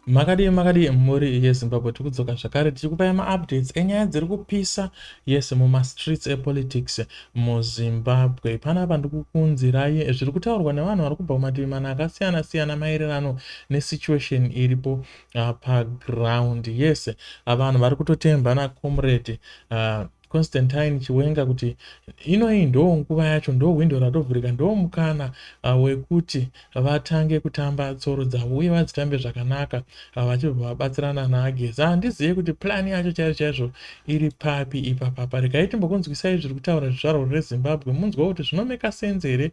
Makadii makadii mhuri yeZimbabwe, tikudzoka zvakare tichikupai maupdates enyaya dziri kupisa yes mumastreets epolitics muZimbabwe. Panapa ndikukunzirai zviri kutaurwa nevanhu vari kubva kumativi mana akasiyana siyana maererano nesituation iripo paground. Yes, vanhu vari kutotemba nacomrade Constantine Chiwenga kuti inoyi ndo nguva yacho, ndo hwindo ratovhurika, ndo mukana wekuti vatange kutamba tsoro dzavo uye vadzitambe zvakanaka vachibva vabatsirana naGeza. Handizive kuti plan yacho chaizvo chaizvo iri papi ipapapa. Regai timbokunzwisai zviri kutaura zvizvarwa zveZimbabwe munzwa kuti zvinomeka sense here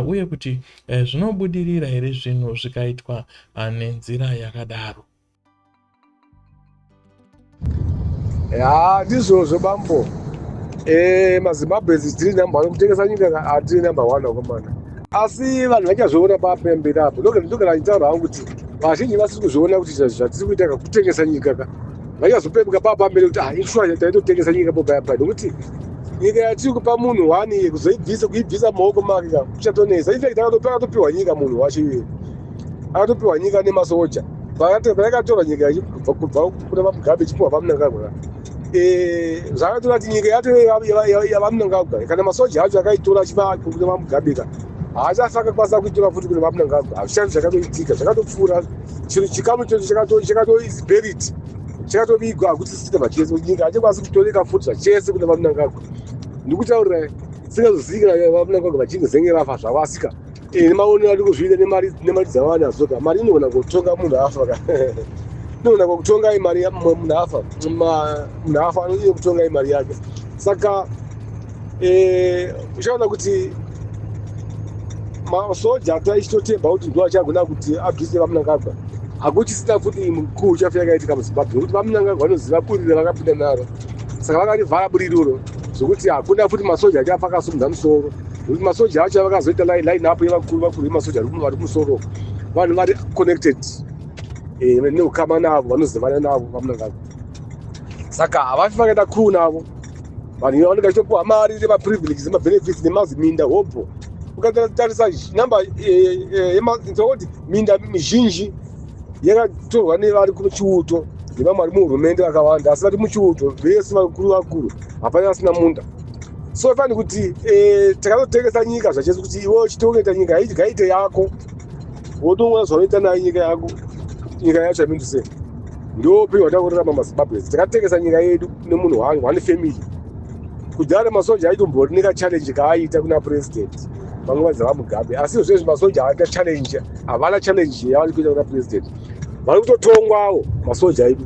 uye kuti zvinobudirira here zvinhu zvikaitwa nenzira yakadaro. Ya, ndizvozvo bambo. MaZimbabweans tiri number one kutengesa nyika, hatiri number one akomana. Asi vanhu vachazviona papemberi apo. Ndogara ndichitaura hangu kuti vazhinji vasiri kuzviona kuti zvatiri kuita ka kutengesa nyika ka. Vachazopepuka papamberi kuti ah, ishuwa taitotengesa nyika po paya paya, nekuti nyika yatiri kupa munhu one iye kuzoibvisa, kuibvisa mumaoko make ka kuchatonetsa. In fact akatopiwa nyika munhu wacho iye. Akatopiwa nyika nemasoja. Payakatorwa nyika kubva kuna VaMugabe ichipiwa VaMnangagwa, zvakatora kuti nyika yacho yaVaMnangagwa, kana masoja acho akaitora achipa kuna VaMugabe ka, haachafi akakwanisa kuitora futi kuna VaMnangagwa. Hazvichati zvakatoitika, zvakatopfuura. Chinhu chikamu ichocho chakato is buried, chakatovigwa, hakuchisisina zvachese. Nyika hachakwanisi kutoreka futi zvachese kuna VaMnangagwa. Ndikutaurira singazoziviki VaMnangagwa vachinge zenge vafa zvavo, asika nemaonero ari kuzviita nemari dzavanadzo ka, mari inogona kutonga munhu afa ka, inogona kutonga mari munhu afa, munhu afa anoiye kutonga mari yake. Saka uchaona kuti masoja taichitotemba kuti ndo achagona kuti abvise VaMnangagwa, hakuchisina futi mukuu chafa yakaitika muZimbabwe, nekuti VaMnangagwa vanoziva buriro vakapinda naro, saka vakarivhara buririro zvokuti hakuna futi masoja achafa akasumudza musoro, nekuti masoja acho vakazoita line up yevakuru vakuru vemasoja vari kumusoro, vanhu vari connected neukama navo, vanozivana navo VaMnangagwa, saka havafi vakaita crew navo. Vanhu ivo vanenge vachitopiwa mari nemaprivileges, nemabenefits, nemaziminda hobho. Ukatarisa namba kuti minda mizhinji yakatorwa nevari kuchiuto nevamwe vari muhurumende vakawanda, asi vari muchiuto vese vakuru vakuru hapana asina munda. So fani kuti takatotengesa nyika zvachese, kuti iwe uchitongeta nyika gaite yako, wotoona zvaunoita nayo nyika yako. Nyika yacho yamindu sei? Ndopi watakurarama maZimbabwe? Takatengesa nyika yedu nemunhu one family. Kudhara masoja aitombori nekachallenge kaaita kuna president panguva dzavaMugabe, asi zvezvi masoja aita challenge, havana challenge yavari kuita kuna president. Vari kutotongwawo masoja edu,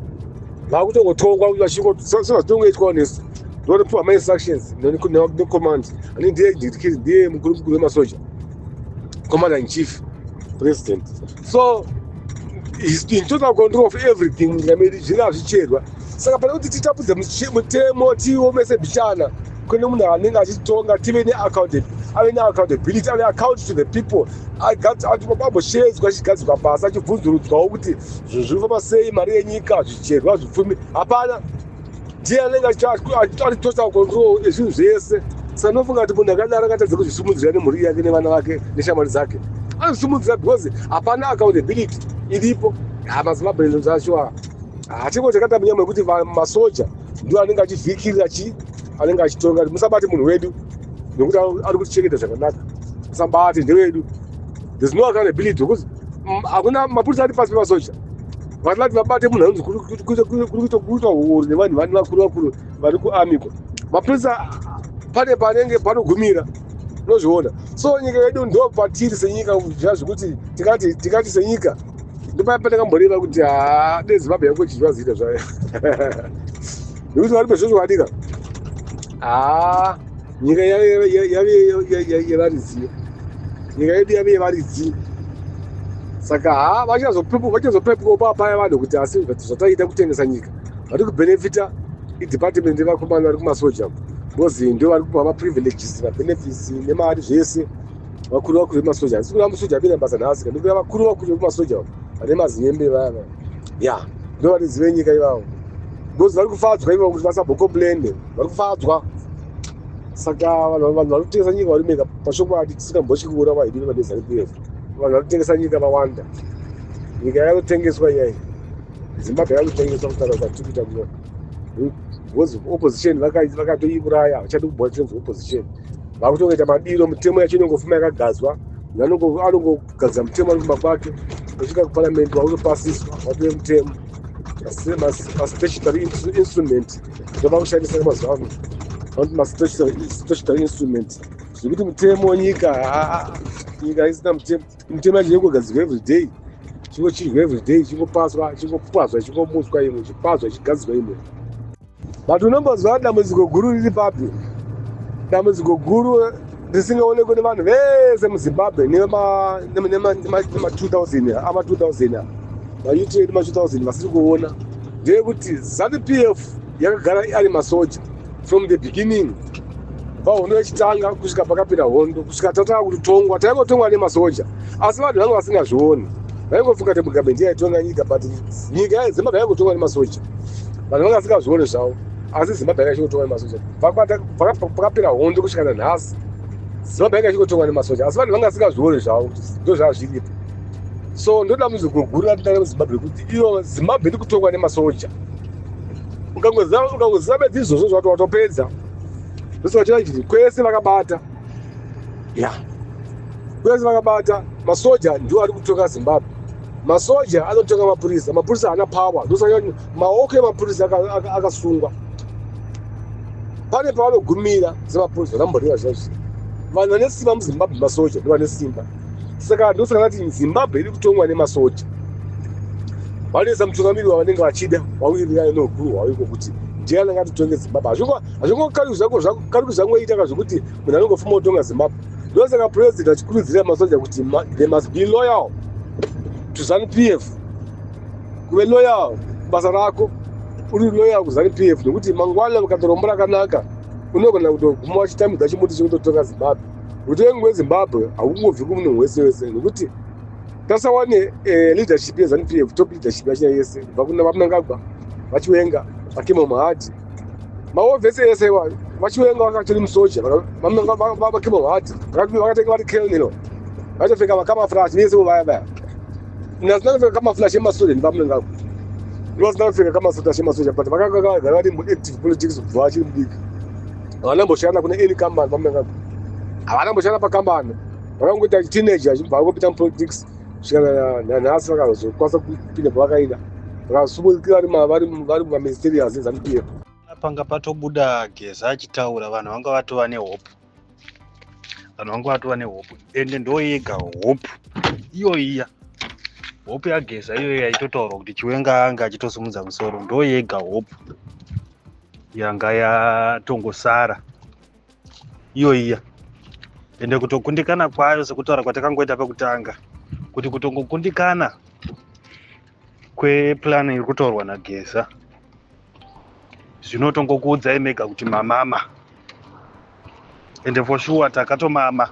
vakutongotongwa kuti vachingo nesu ndotopiwa mainstructions necommand ani ndiye mukuru mukuru wemasoja, commander in chief, president. So he's in total control of everything munyika medu, zvinga zvicherwa. Saka pane kuti titapudze mutemo, tiomese bichana kune munhu anenge achitonga, tive ave neaccountability, ave account to the people, amboshedzwa, achigadzikwa pasi, achibvunzurudzwawo kuti zvinhu zviri kufamba sei, mari yenyika, zvicherwa, zvipfumi. Hapana, ndiye anenge ari total control ezvinhu zvese. Saka ndinofunga kuti munhu akadaro akatadza kuzvisimudzira nemhuri yake nevana vake neshamwari dzake, anozvisimudzira because hapana accountability iripo. MaZimbabwe zvacho hatingo takata munyama yekuti masoja ndio anenge achivhikirira chi anenge achitonga kuti musabate munhu wedu nekuti ari kutichengeta zvakanaka, musabate, ndewedu. There's no accountability because hakuna mapurisa ari pasi pemasoja. Vatinati vabate munhu anonzi kuri kuitwa huori nevanhu vani vakuru vakuru vari kuamikwa, mapurisa pane panenge panogumira, unozviona. So nyika yedu ndo patiri senyika zviya zvekuti tikati senyika ndopaya patakamboreva kuti haa, neZimbabwe yangochidya zita zvayo, nekuti vari pezvozvokwadika, haa, nyika yave yevaridzi, nyika yedu yave yevaridzi. Saka haa, vachazopepukawo papaya vanhu kuti asi zvataita kutengesa nyika, vari kubhenefita idepartment yevakomana vari kumasoja, because ndo vari kupiwa maprivileges, mabenefits nemari zvese, vakuru vakuru vemasoja. Handisi kureva musoja apinda basa nhasi, ndikuda vakuru vakuru vekumasoja vane mazinyembe vaya, ya, ndo varidzi venyika ivavo, because vari kufadzwa ivavo kuti vasambocomplaine, vari kufadzwa. Saka vanhu vari kutengesa nyika vari mega pachokwadi, tisingambotyi kuura vaidi veZANU PF. Vanhu vari kutengesa nyika vawanda, nyika yakatotengeswa iyai. Zimbabwe yakutengeswa kutaura kwatiri kuita kuno because opposition vakatoiuraya, havachadi kubhoa chinonzi opposition. Vakutongoita madiro, mitemo yacho inongofuma yakagadzwa. Munhu anongogadzira mutemo ari kumba kwake, osvika kuparliament, wakutopasiswa, watove mutemo. Mastatutory instrument ndovakushandisa mazuva ano, vanoti mastatutory instrument, zvekuti mutemo wenyika, nyika isina mutemo, mitemo yacho inongogadzirwa everyday, chingochinjwa everyday, chingopaswa, chingopwazwa, chingomutswa imwe, chipazwa, chigadzirwa imwe. But unombozwa dambudziko guru riri papi? Dambudziko guru risingaonekwe nevanhu vese muZimbabwe nema-2000 ama-2000, mayouth edu ma-2000 vasiri kuona, ndeyekuti ZANU PF yakagara ari masoja from the beginning. Pahondo yechitanga kusvika pakapera hondo, kusvika tatanga kutotongwa, taingotongwa nemasoja. Asi vanhu vanga vasingazvioni, vaingofunga kuti Mugabe ndiye aitonga nyika, but nyika yeZimbabwe yaingotongwa nemasoja. Vanhu vanga vasingazvioni zvavo, asi Zimbabwe yanga ichingotongwa nemasoja pakapera hondo kusvika nanhasi. Zimbabwe yanga ichingotongwa nemasoja, asi vanhu vanga vasingazvioni zvavo kuti ndo zvava zviripo. So ndo dambudziko guru ratinaro muZimbabwe, kuti iyo Zimbabwe iri kutongwa nemasoja. Ukangoziva bedzi izvozvo, zvati watopedza. Ndosaka chiti kwese vakabata ya, kwese vakabata masoja, ndiwo ari kutonga Zimbabwe. Masoja anotonga mapurisa, mapurisa haana power. Ndosaka maoko emapurisa akasungwa, pane pavanogumira semapurisa vanamboreva zvazvi. Vanhu vane simba muZimbabwe masoja, ndo vane simba. Saka ndosaka ndati Zimbabwe iri kutongwa nemasoja. Vanoisa mutungamiri wavanenge vachida, vawirirana neukuru hwavo iko kuti ndiye anenge atitonge Zimbabwe. Hazvingokariki zvangoita ka zvekuti munhu anongofuma kutonga Zimbabwe. Ndosaka president achikurudzira masoja kuti they must be loyal to ZANU PF. Kuve loyal basa rako, uri loyal kuZANU PF, nekuti mangwana ukatorombo rakanaka, unogona kutoguma wachitambidza chimuti chekutotonga Zimbabwe. Utongi hweZimbabwe haungobvi kumunhu wese wese, nekuti tasawane leadership yeZANU PF, top leadership yachina yese, kubva kuna vaMnangagwa, vaChiwenga, vaKembo Mohadi, mawar vets ese iwayo. VaChiwenga vakatori musoja, vaKembo Mohadi vakatenge vari colonel, vaitopfeka macamouflage vese vaya vaya. Munhu asina kupfeka camouflage yemasoja ndivaMnangagwa, ndovasina kupfeka camouflage yemasoja, but vakagara vari muactive politics kubva vachiri mudiki. Havana mboshanda kune any company vaMnangagwa, havana mboshanda pakambani. Vakangoita teenager achibva vangopinda mupolitics kusvika nanhasi. Vakazokwanisa kupinda pavakaida, vakasumukira vari mumaministerials eZANU PF. Panga patobuda Geza achitaura, vanhu vanga vatova nehope, vanhu vanga vatova nehope. Ende ndoyega hope iyoiya, hope yaGeza iyoyo yaitotaurwa kuti Chiwenga anga achitosimudza musoro, ndoyega hope yanga yatongosara iyoiya. Ende kutokundikana kwayo, sekutaura kwatakangoita pekutanga, kuti kutongokundikana kweplan iri kutaurwa naGeza, zvinotongokuudzai mega kuti mamama. Ende for sure takatomama,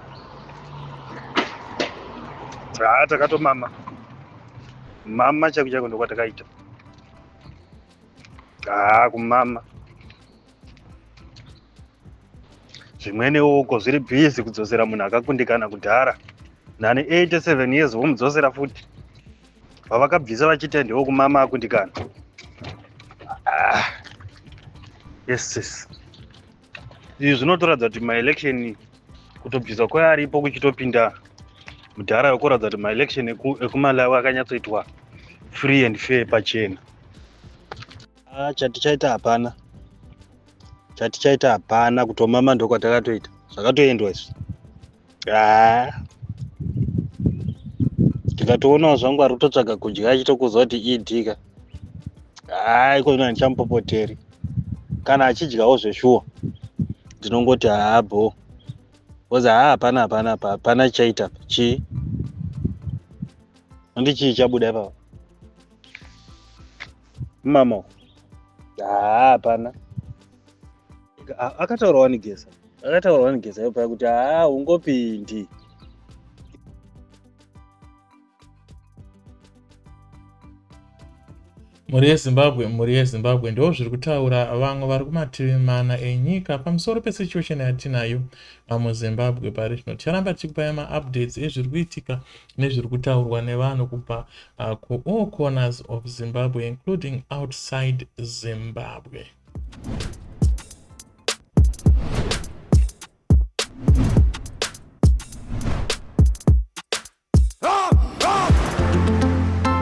haa, takatomama mama chaiko chaiko, ndokwatakaita, haa, kumama. Zvimwenewo uko zviri busy kudzosera munhu akakundikana kudhara nani, 87 years, vomudzosera futi vavakabvisa vachiti ndewo kumama akundikana. Ah, yes, izvi zvinotoratidza kuti maelection kutobviswa kwearipo kuchitopinda mudhara wekuratidza kuti maelection ekuMalawi akanyatsoitwa free and fair, pachena. Ah, chatichaita hapana, chatichaita hapana, kutomama ndokwatakatoita, zvakatoendwa izvi. Haa, ndikatoonawo zvangu ari kutotsvaga kudya achitokuziva kuti idhika. Haa, ikozvino handichamupopoteri kana achidyawo zveshuwa, ndinongoti haa, bho, because haa, hapana, hapana, hapana chichaita chii, handi chii chabuda ipapa mama. Haa, hapana. Akataurawo niGeza, akataurawo niGeza ipapa kuti haa, ungopindi. Mhuri yeZimbabwe, mhuri yeZimbabwe, ndo zviri kutaura vamwe vari kumativi mana enyika pamusoro pesituation yatinayo muZimbabwe pari zvino. Ticharamba tichikupai maupdates ezviri kuitika nezviri kutaurwa nevanhu kubva kuall corners of Zimbabwe, including outside Zimbabwe.